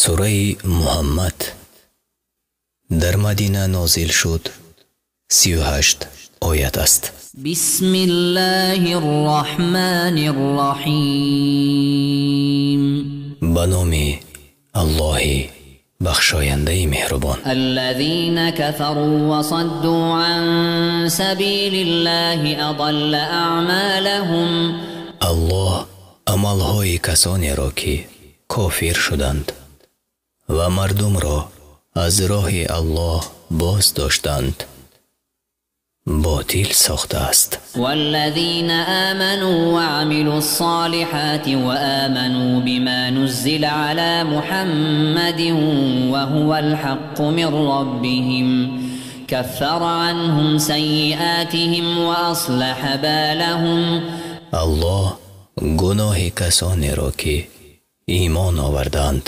Сураи Муҳаммад дар Мадина нозил шуд, 38 оят аст. Бисмиллоҳир Роҳманир Роҳим. Ба номи Аллоҳи бахшояндаи меҳрубон. Аллазина кафару ва садду ан сабилиллоҳи азалла аъмолаҳум. Аллоҳ амалҳои касонеро, ки кофир шуданд ва мардумро аз роҳи Аллоҳ боз доштанд, ботил сохтааст. Валлазина аману ва амилус-солиҳоти ва аману бима нуззила ала Муҳаммадин ва ҳувал ҳаққу мин роббиҳим каффара анҳум саййиотиҳим ва аслаҳа болаҳум. Аллоҳ гуноҳи касонеро, ки имон оварданд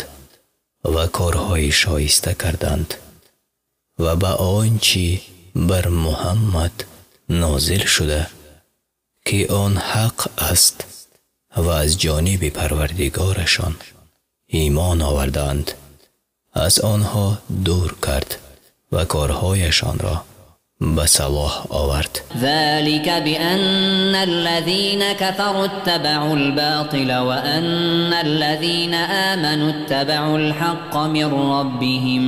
ва корҳои шоиста карданд ва ба он чӣ бар Муҳаммад нозил шуда, ки он ҳақ аст ва аз ҷониби Парвардигорашон имон оварданд, аз онҳо дур кард ва корҳояшонро ба салоҳ овард. Залика бианналлазина кафару иттабаъул ботила ва анналлазина аману иттабаъул ҳаққа мин роббиҳим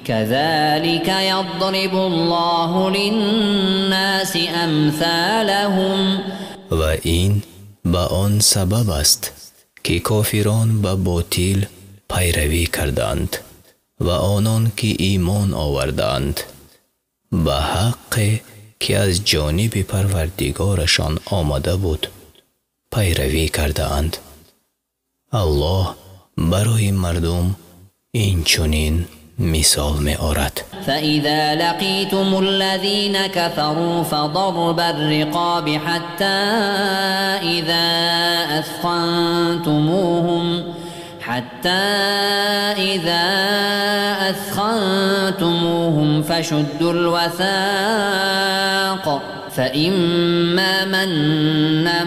казалика язрибуллоҳу линнаси амсолаҳум. Ва ин ба он сабаб аст, ки кофирон ба ботил пайравӣ карданд ва онон, ки имон оварданд, ба ҳаққе, ки аз ҷониби Парвардигорашон омада буд, пайравӣ кардаанд. Аллоҳ барои мардум инчунин мисол меорад. فإذا لقيتم الذين كفروا فضرب الرقاب حتى إذا أثخنتموهم فشدوا الوثاق فإما منا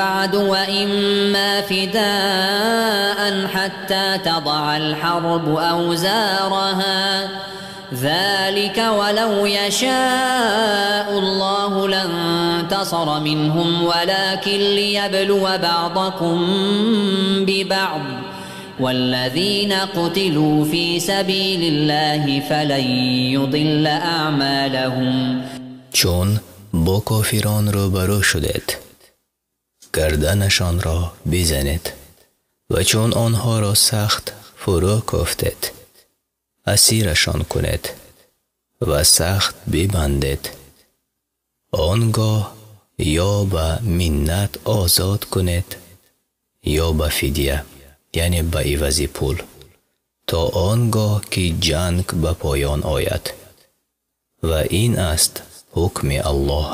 بعد وإما فداء حتى تضع الحرب أوزارها ذلك ولو يشاء الله لانتصر منهم ولكن ليبلو بعضكم ببعض والذين قتلوا في سبيل الله فلن يضل أعمالهم. Чун бо кофирон рӯбарӯ шудед, гарданашонро бизанед ва чун онҳоро сахт фурӯ кофтед, асирашон кунед ва сахт бибандед. Он гоҳ ё ба миннат озод кунед, ё ба фидя, яъне ба ивази пул, то он гоҳ ки ҷанг ба поён ояд. Ва ин аст ҳукми Аллоҳ.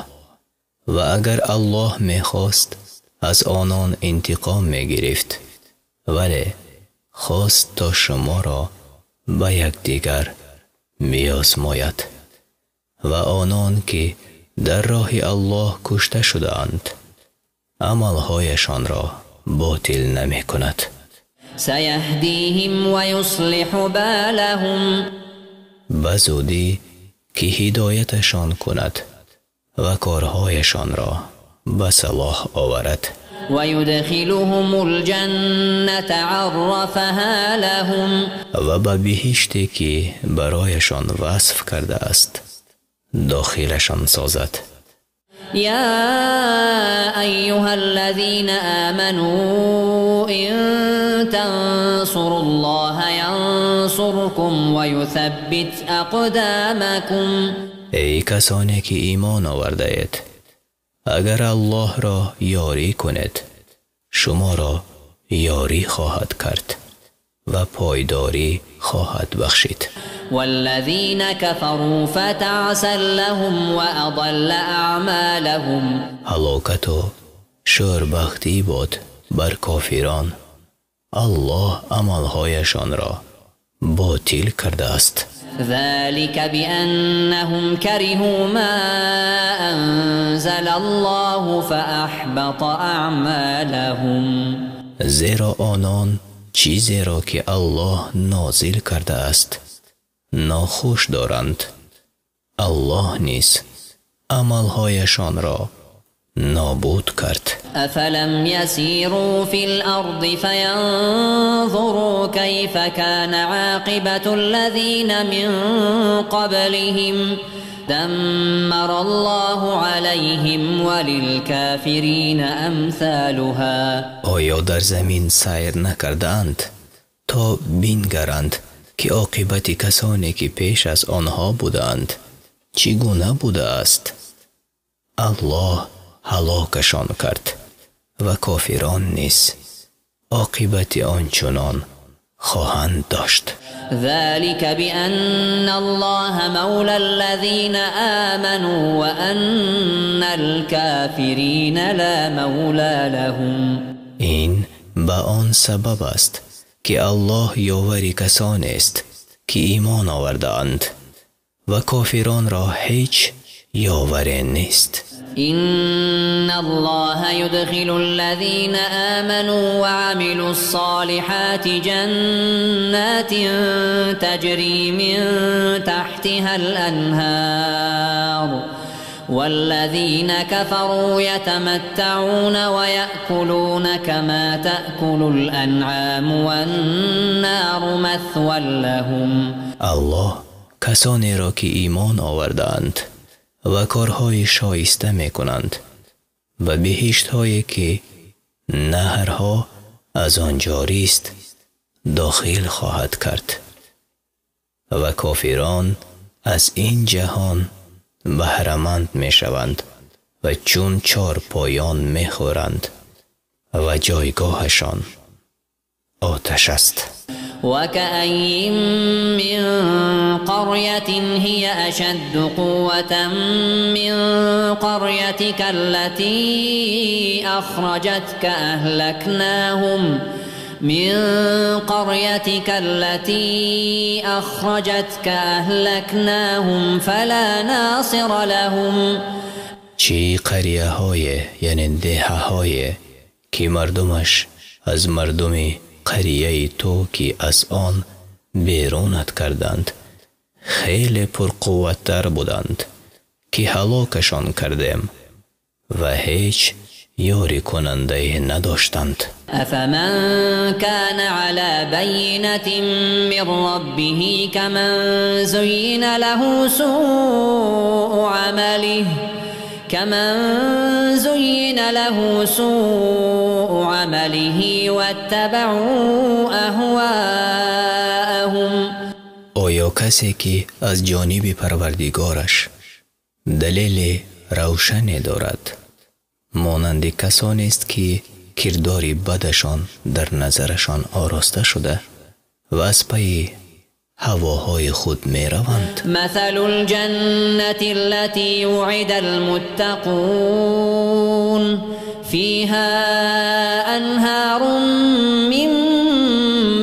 Ва агар Аллоҳ мехост, аз онон интиқом мегирифт, вале хост то шуморо ба якдигар биозмояд. Ва онон, ки дар роҳи Аллоҳ кушта шудаанд, амалҳояшонро ботил намекунад. سيهديهم ويصلح بالهم. Ба зудӣ ки ҳидояташон кунад ва корҳояшонро ба салоҳ оварад. ويدخلهم الجنة عرفها لهم. Ва ба биҳиште, ки барояшон васф кардааст, дохилашон созад. يا أيها الذين آمنوا إن تنصروا الله ينصركم ويثبت أقدامكم. Эй касоне, ки имон овардаед, агар Аллоҳро ёрӣ кунед, шуморо ёрӣ хоҳад кард ва пойдорӣ хоҳад бахшид. والذين كفروا فتعسا لهم وأضل أعمالهم. Ҳалокату шӯрбахтӣ бод бар кофирон. Аллоҳ амалҳояшонро ботил кардааст. ذلك بأنهم كرهوا ما أنزل الله فأحبط أعمالهم. Зеро онон чизеро ки Аллоҳ нозил кардааст нохуш доранд. Аллоҳ низ амалҳояшонро нобуд кард. أفلم يسيروا في الأرض فينظروا كيف كان عاقبة الذين من قبلهم دمر الله عليهم وللكافرين أمثالها. Оё дар замин сайр накардаанд то бингаранд ки оқибати касоне ки пеш аз онҳо буданд чӣ гуна будааст? Аллоҳ ҳалокашон кард ва кофирон низ оқибати ончунон хоҳанд дошт. ذلك بأن الله مولى الذين آمنوا وأن الكافرين لا مولى لهم. Ин ба он сабаб аст ки Аллоҳ ёвари касонест ки имон овардаанд ва кофиронро ҳеҷ ёваре нест. إن الله يدخل الذين آمنوا وعملوا الصالحات جنات تجري من تحتها الأنهار والذين كفروا يتمتعون ويأكلون كما تأكل الأنعام والنار مثوى لهم. Аллоҳ касонеро ки имон овардаанд ва корҳои шоиста мекунанд ба биҳиштҳое ки наҳрҳо аз он ҷорист дохил хоҳад кард ва кофирон аз ин ҷаҳон баҳраманд мешаванд ва чун чорпоён мехӯранд ва ҷойгоҳашон оташ аст. وكأي من قرية هي أشد قوة من قريتك التي أخرجتك أهلكناهم من قريتك التي أخرجتك أهلكناهم فلا ناصر لهم. Чӣ қарияҳое, яъне деҳаҳое ки мардумаш аз мардуми қарияи ту ки аз он берунат карданд хеле пурқувваттар буданд ки ҳалокашон кардем ва ҳеҷ ёрикунандае надоштанд. أفمن كان على بينة من ربه كمن زين له سوء عمله كمن زين له سوء عمله واتبعوا أهواءهم. Оё касе ки аз ҷониби Парвардигораш далели равшане дорад монанди касонест ки кирдори бадашон дар назарашон ороста шуда ва аз пайи ҳавоҳои худ мераванд? مثل الجنة التي وعد المتقون فيها أنهار من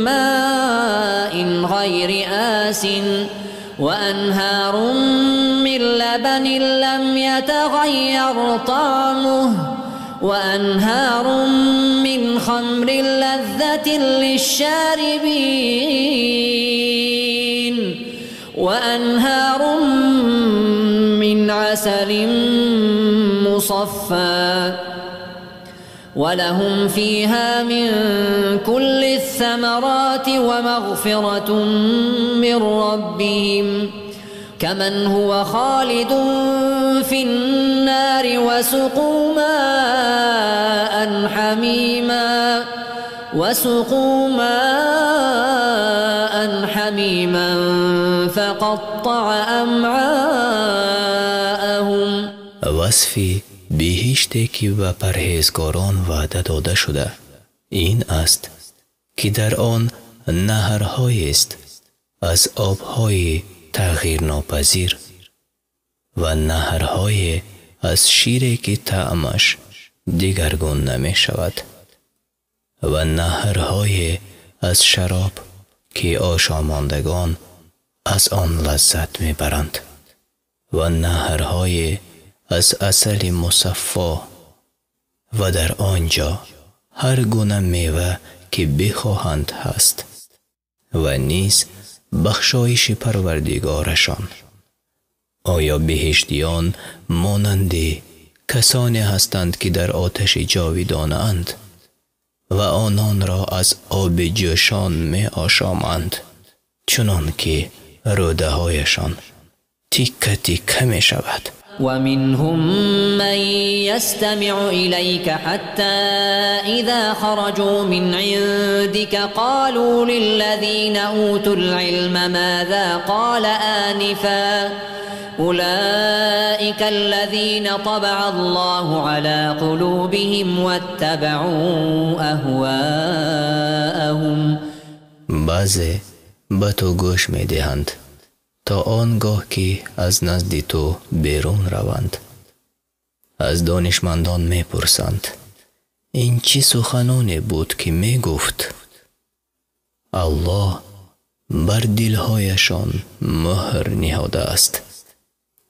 ماء غير آس وأنهار من لبن لم يتغير طعمه وأنهار من خمر لذة للشاربين وأنهار من عسل مصفى ولهم فيها من كل الثمرات ومغفرة من ربهم كمن هو خالد في النار وسقوا ماء حميما فقطع أمعاءهم. Васфи биҳиште ки ба парҳезгорон ваъда дода шуда ин аст ки дар он наҳрҳоест аз обҳои тағйирнопазир ва наҳрҳое аз шире ки таъмаш дигаргун намешавад ва наҳрҳое аз шароб ки ошомондагон аз он лаззат мебаранд ва наҳрҳое аз асали мусаффо ва дар он ҷо ҳар гуна мева ки бихоҳанд ҳаст ва низ бахшоиши Парвардигорашон. Оё биҳиштиён монанди касоне ҳастанд, ки дар оташи ҷовидонаанд ва ононро аз оби ҷӯшон меошоманд, чунон ки рӯдаҳояшон тикка тикка мешавад. ومنهم من يستمع إليك حتى إذا خرجوا من عندك قالوا للذين أوتوا العلم ماذا قال آنفا أولئك الذين طبع الله على قلوبهم واتبعوا أهواءهم. بعضی به تو گوش می‌دهند تا آنگاه که از نزد تو بیرون روند. از دانشمندان میپرسند این چی سخنانی بود که میگفت؟ الله بر دلهایشان مهر نهاده است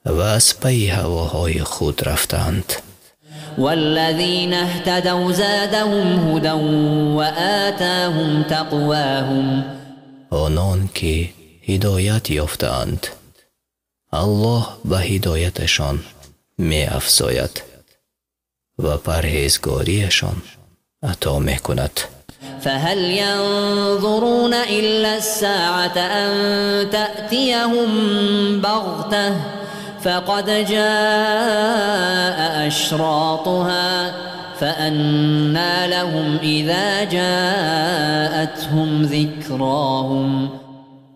و از پی هواهای خود رفتند. والذین اهتدوا زادهم هدى وآتاهم تقواهم. آنان که هدایت یافتند، الله به هدایتشان می‌افزاید و پرهیزگاریشان عطا می‌کند. فهل ينظرون إلا الساعة أن تأتيهم بغتة فقد جاء أشراطها فأنى لهم إذا جاءتهم ذكراهم.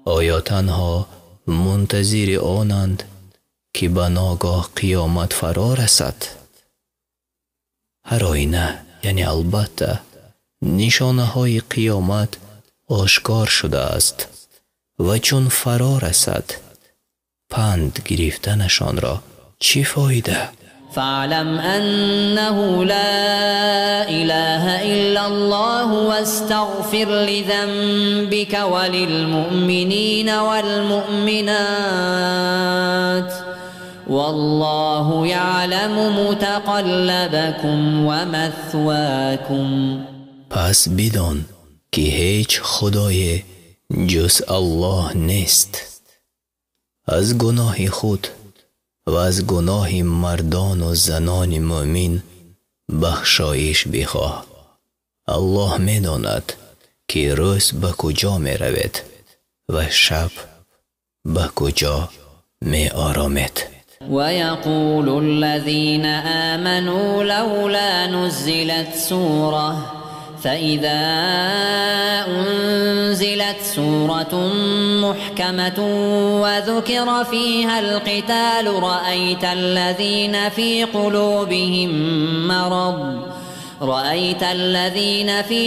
آیا تنها منتظر آنند که به ناگاه قیامت فرا رسد؟ هر آینه، یعنی البته نشانه های قیامت آشکار شده است و چون فرا رسد پند گرفتنشان را چی فایده؟ فاعلم انه لا اله الا الله واستغفر لذنبك وللمؤمنین والمؤمنات والله يعلم متقلبكم ومثواكم. پس بدان که هیچ خدای جز الله نیست. از گناه خود و از گناه مردان و زنان مؤمن بخشایش بخواه. الله می‌داند که روز به کجا می‌رود و شب به کجا می‌آرامد. ويقول الذين آمنوا لولا نزلت سورة فإذا أنزلت سورة محكمة وذكر فيها القتال رأيت الذين في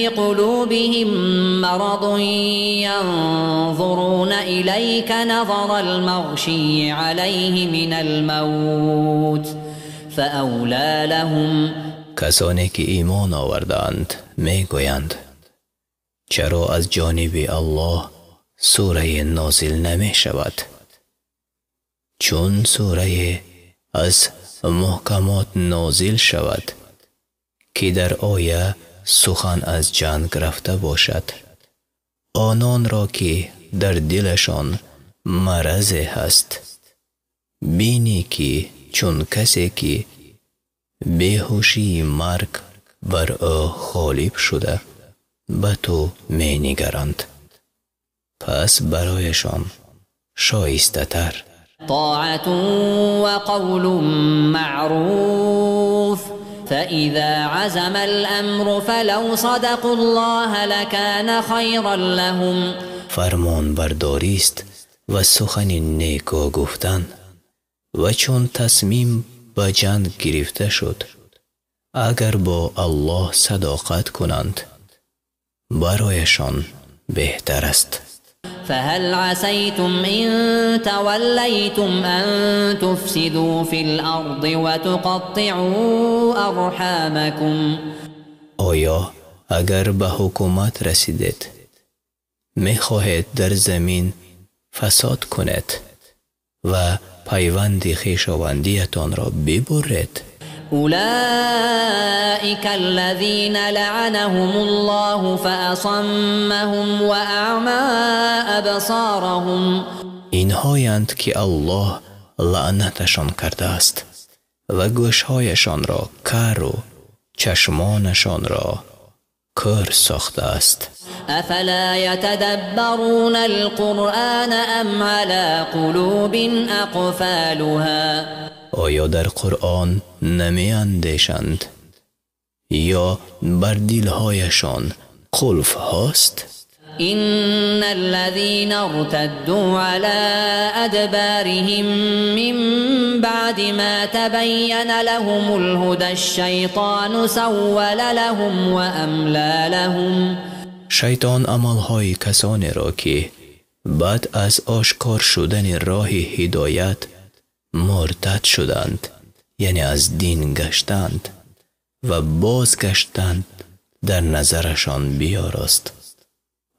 قلوبهم مرض ينظرون إليك نظر المغشي عليه من الموت فأولى لهم. کسانی که ایمان آوردند میگویند چرا از جانب الله سوره نازل نمی شود؟ چون سوره از محکمات نازل شود که در آیه سخن از جنگ رفته باشد، آنان را که در دلشان مرض هست بینی که چون کسی که بیهوشی مرگ بر او غالب شده به تو می نگرند، پس برایشان شایسته تر. طاعة وقول معروف فإذا عزم الأمر فلو صدقوا الله لكان خيرا لهم. فرمان برداری است و سخن نیکو گفتن، و چون تصمیم به جنگ گرفته شد اگر با الله صداقت کنند برایشان بهتر است. فهل عسيتم إن توليتم أن تفسدوا في الأرض وتقطعوا أرحامكم. آیا اگر به حکومت رسیدید میخواهید در زمین فساد کنید و پیوند خویشاوندیتان را ببرید؟ أولئك الذين لعنهم الله فأصمهم وأعمى أبصارهم. Инҳоянд ки Аллоҳ лаънаташон кардааст ва гӯшҳояшонро кару чашмонашонро кӯр сохтааст. أفلا يتدبرون القرآن أم على قلوب أقفالها. Оё дар Қуръон намеандешанд ё бар дилҳояшон қулф ҳаст? إن الذين ارتدوا على أدبارهم من بعد ما تبين لهم الهدى الشيطان سول لهم وأملى لهم. Шайтон амалҳои касонеро ки баъд аз ошкор шудани роҳи ҳидоят муртад шуданд, яъне аз дин гаштанд ва бозгаштанд, дар назарашон биёрост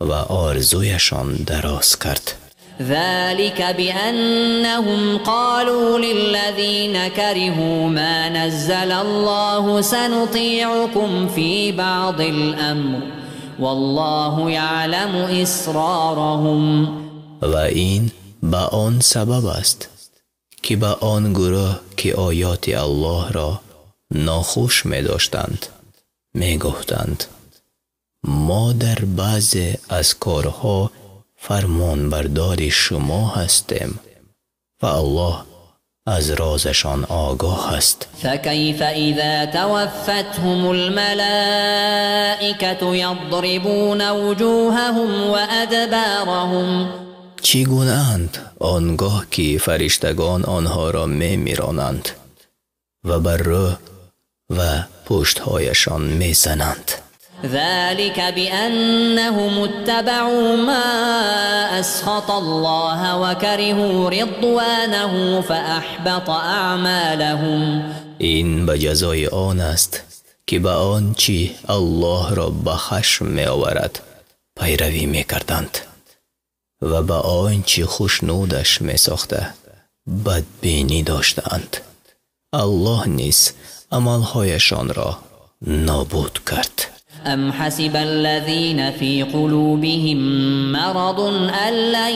ва орзуяшон дароз кард. ذلك بأنهم قالوا للذين كرهوا ما نزل الله سنطيعكم في بعض الأمر والله يعلم إسرارهم. Ва ин ба он сабаб аст ки ба он гурӯҳ ки оёти Аллоҳро нохуш медоштанд, мегуфтанд: мо дар баъзе аз корҳо фармонбардори шумо ҳастем ва Аллоҳ аз розашон огоҳ аст. فكيف إذا توفتهم الملائكة يضربون وجوههم وأدبارهم. Чӣ гунаанд он гоҳ ки фариштагон онҳоро мемиронанд ва бар рӯ ва пуштҳояшон мезананд. ذلك بأنهم اتبعوا ما أسخط الله وكرهوا رضوانه فأحبط أعمالهم. Ин ба ҷазои он аст ки ба он чӣ Аллоҳро ба хашм меоварад пайравӣ мекарданд ва ба он чӣ хушнудаш месохта бадбинӣ доштаанд. Аллоҳ низ амалҳояшонро нобуд кард. أم حسب الذين في قلوبهم مرض أن لن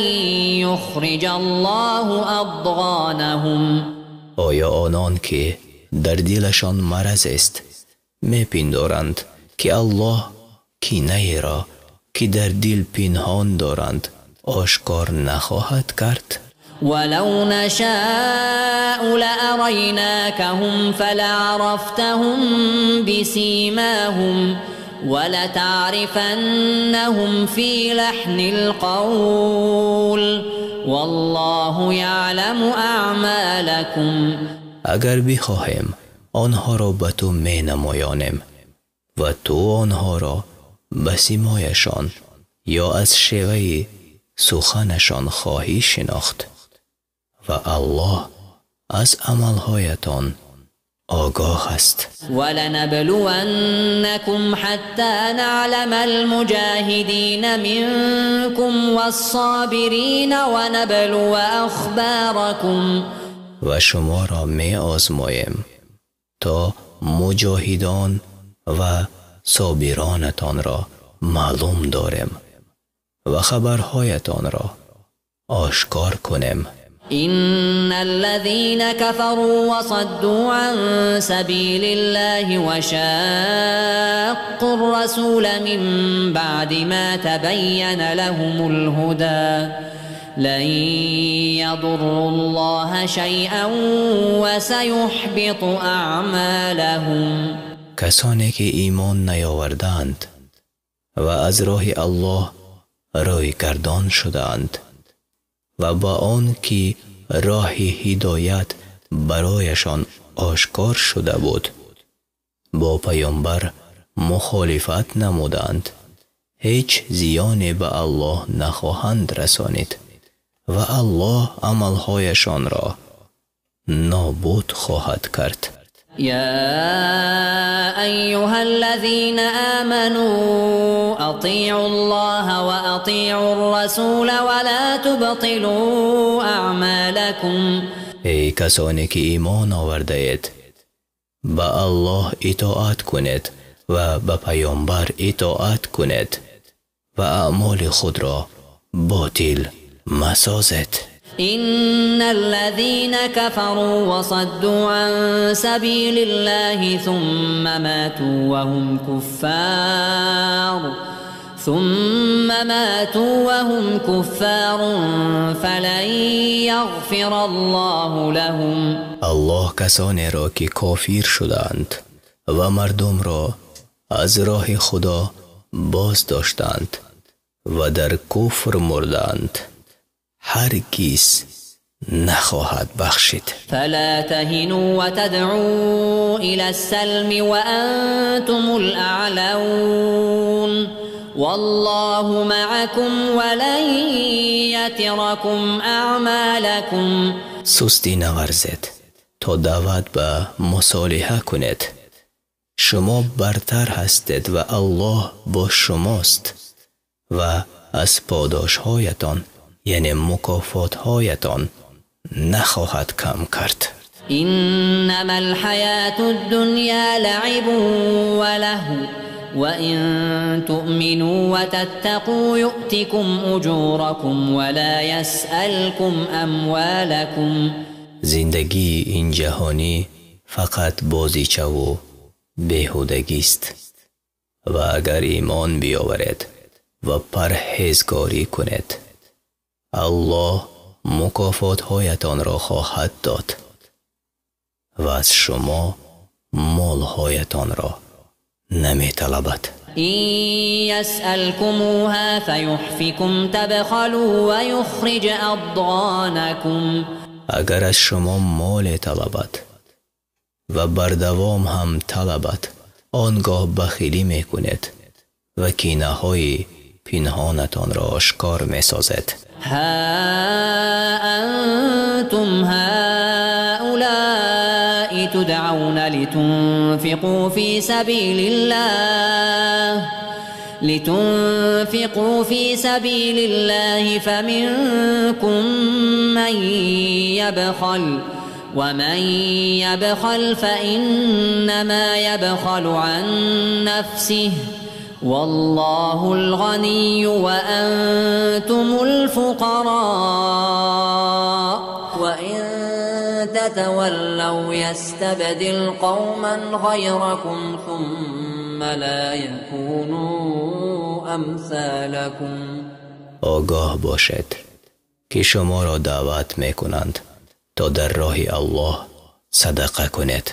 يخرج الله أضغانهم. Оё онон ки дар дилашон мараз аст мепиндоранд ки Аллоҳ кинаеро ки дар дил пинҳон доранд ошкор нахоҳад кард? ولو نشاء لأريناكهم فلعرفتهم بسيماهم ولتعرفنهم في لحن القول والله يعلم أعمالكم. Агар бихоҳем онҳоро ба ту менамоёнем ва ту онҳоро ба симояшон ё аз шеваи суханашон хоҳӣ шинохт ва Аллоҳ аз амалҳоятон огоҳ аст. ولنبلونكم حتى نعلم المجاهدين منكم والصابرين ونبلو أخباركم. Ва шуморо меозмоем то муҷоҳидон ва собиронатонро маълум дорем ва хабарҳоятонро ошкор кунем. إن الذين كفروا وصدوا عن سبيل الله وشاقوا الرسول من بعد ما تبين لهم الهدى لن يضروا الله شيئا وسيحبط أعمالهم. Касоне ки имон наёварданд ва аз роҳи Аллоҳ рӯйгардон шудаанд ва ба он ки роҳи ҳидоят барояшон ошкор шуда буд бо паёмбар мухолифат намуданд, ҳеҷ зиёне ба Аллоҳ нахоҳанд расонид ва Аллоҳ амалҳояшонро нобуд хоҳад кард. يا أيها الذين آمنوا أطيعوا الله وأطيعوا الرسول ولا تبطلوا أعمالكم. Эй касоне ки имон овардаед, Ба Аллоҳ итоат кунед ва ба паёмбар итоат кунед ва аъмоли худро ботил масозед. إن الذين كفروا وصدوا عن سبيل الله ثم ماتوا وهم كفار فلن يغفر الله لهم. Аллоҳ касонеро ки кофир шуданд ва мардумро аз роҳи Худо боз доштанд ва дар куфр мурданд ҳаргиз нахоҳад бахшид. فلا تهنوا وتدعوا إلى السلم وأنتم الأعلون والله معكم ولن يتركم أعمالكم. Сустӣ наварзед то даъват ба мусолиҳа кунед. Шумо бартар ҳастед ва Аллоҳ бо шумост ва аз подошҳоятон, яъне мукофотҳоятон, нахоҳад кам кард. إنما الحياة الدنيا لعب ولهو وإن تؤمنوا وتتقوا يؤتكم أجوركم ولا يسألكم أموالكم. Зиндагии ин ҷаҳонӣ фақат бозичаву беҳудагист ва агар имон биёваред ва парҳезгорӣ кунед, Аллоҳ мукофотҳоятонро хоҳад дод ва аз шумо молҳоятонро наметалабад. إن يسألكموها فيحفكم تبخلوا ويخرج أضغانكم. Агар аз шумо моле талабад ва бардавом ҳам талабад, он гоҳ бахилӣ мекунед ва кинаҳои пинҳонатонро ошкор месозед. ها أنتم هؤلاء تدعون لتنفقوا في سبيل الله فمنكم من يبخل ومن يبخل فإنما يبخل عن نفسه والله الغني وأنتم الفقراء. وإن تتولوا يستبدل قوما غيركم ثم لا يكونوا أمثالكم. Огоҳ бошед ки шуморо даъват мекунанд то дар роҳи Аллоҳ садақа кунед.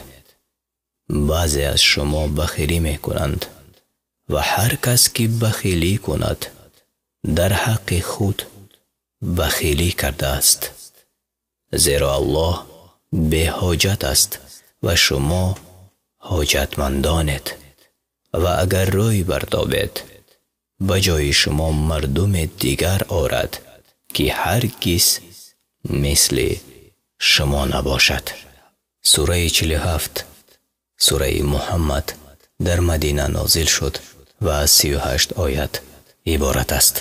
Баъзе аз шумо бахилӣ мекунанд ва ҳар кас ки бахилӣ кунад дар ҳаққи худ бахилӣ кардааст, зеро Аллоҳ беҳоҷат аст ва шумо ҳоҷатмандонед. Ва агар рӯй бартобед, ба ҷои шумо мардуме дигар орад ки ҳаргиз мисли шумо набошад. Сураи 47, сураи Муҳаммад, дар Мадина нозил шуд ва аз 38 оят иборат аст.